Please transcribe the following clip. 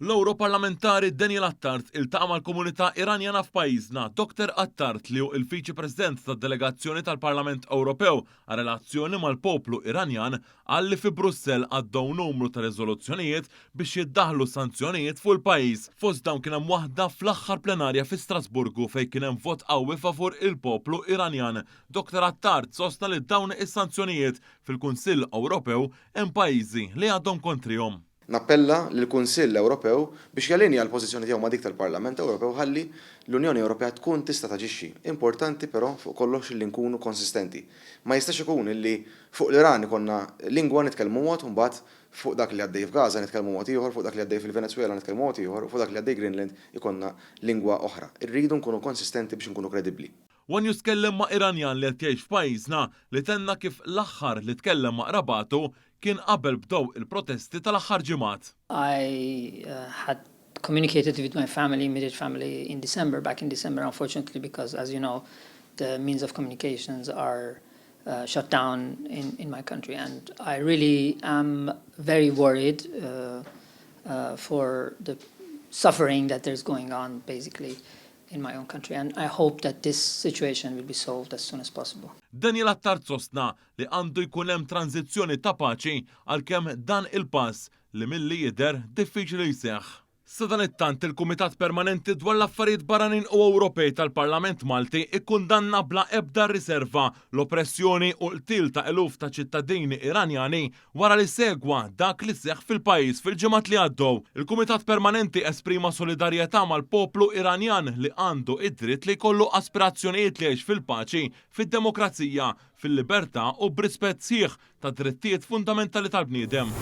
L-Ewroparlamentari Daniel Attard iltaqa' mal-komunità Iranjana f'pajjiżna. Dr Attard, li hu il-Viċi President tad-Delegazzjoni tal-Parlament Ewropew għar-relazzjoni mal-poplu Iranjan, qal li fi Brussell għaddew numru ta' riżoluzzjonijiet biex jiddaħħlu sanzjonijiet fuq il-pajjiż. Fost dawn kien hemm waħda fl-aħħar plenarja fi Strasburgu fejn kien hemm vot qawwi favur il-poplu Iranjan. Dr Attard sostna li dawn is-sanzjonijiet fil-Kunsill Ewropew hemm pajjiżi li għadhom kontrihom. Nappella lill-Kunsill Ewropew biex jalinja l-pożizzjoni tiegħu ma' dik tal-Parlament Ewropew ħalli l-Unjoni Ewropea tkun tista' taġixxi. Importanti però fuq kollox illi nkunu konsistenti. Ma jistax ikun illi fuq l-Iran ikollna lingwa nitkellmu mod u mbagħad fuq dak li għaddej f'Gaza nitkellmu mod ieħor, fuq dak li għaddej fil-Venezwela nitkellmu mod ieħor u fuq dak li għaddej Greenland ikollna lingwa oħra. Irridu nkunu konsistenti biex inkunu kredibbli. One News tkellem ma' Iranjan li qed jgħix f'pajjiżna li tenna kif l-aħħar li tkellem ma' qrabatu kien qabel bdew il-protesti tal-aħħar ġimgħat. I had communicated with my family, immediate family, in December, back in December, unfortunately, because as you know, the means of communications are shut down in, in my country. And I really am very worried for the suffering that there's going on, basically, in my own country. And I hope that this situation will be solved as soon as possible. Daniel Attard sostna li għandu jkun hemm tranzizzjoni ta' paċi, għalkemm dan il-pass li milli jidher diffiċli jseħħ. Sadanittant, il-Kumitat Permanenti dwar l-Affarijiet Barranin u Ewropej tal-Parlament Malti ikkundanna bla ebda riserva l-oppressjoni u l-qtil ta' eluf ta' ċittadini Iranjani wara li segwa dak li seħħ fil-pajjiż fil-ġimgħat li għaddew. Il-Kumitat Permanenti esprima solidarjetà mal-poplu Iranjan li għandu id-dritt li jkollu aspirazzjonijiet li jgħix fil-paċi, fid-demokrazija, fil-libertà u b'rispett sħiħ ta' drittijiet fundamentali tal-bniedem.